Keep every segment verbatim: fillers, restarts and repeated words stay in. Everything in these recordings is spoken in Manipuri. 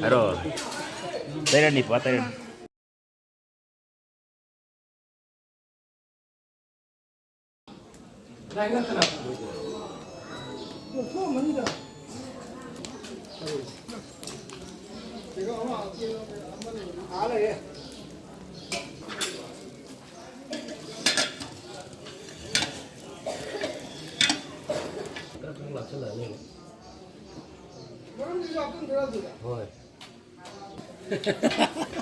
ꯍꯥꯏꯔꯣ꯫ ꯇꯩꯔꯅꯤ, ꯄꯨꯔꯥ ꯇꯩꯔꯅꯤ꯫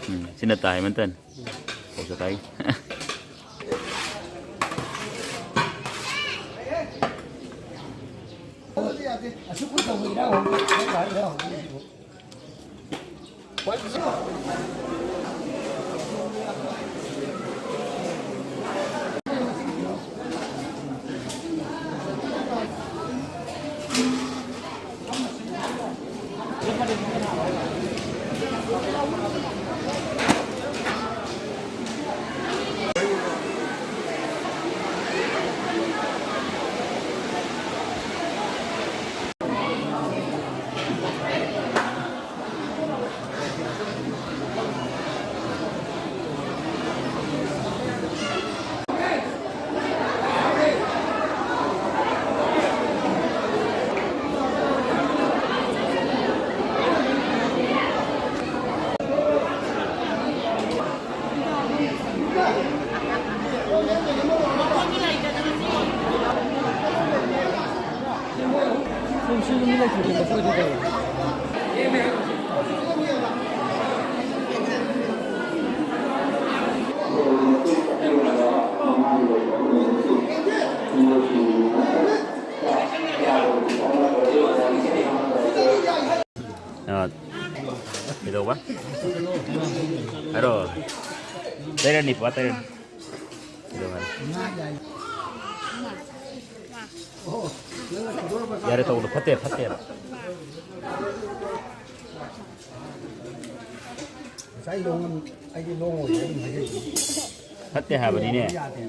ꯎꯝ, ꯁꯤꯅ ꯇꯥꯏ ꯃꯟꯇꯟ꯫ ꯄꯣꯛꯁ ꯇꯥꯏ꯫ ꯑ, ꯀꯩꯗꯧꯕ? ꯍꯥꯏꯔꯣ꯫ ꯇꯩꯔꯅꯤ, ꯄꯨꯔꯥ ꯇꯩꯔꯅꯤ꯫ ꯀꯩꯗꯧꯕ? ꯌꯥꯔꯦ, ꯇꯧꯕꯗꯣ ꯐꯠꯇꯦ, ꯐꯠꯇꯦꯕ꯫ ꯉꯁꯥꯏ ꯂꯣꯡ-, ꯑꯩꯗꯤ ꯂꯣꯡ ꯑꯣꯏꯅ ꯑꯗꯨꯝ ꯍꯥꯏꯖꯩ꯫ ꯐꯠꯇꯦ ꯍꯥꯏꯕꯅꯤꯅꯦ꯫ ꯌꯥꯗꯦ꯫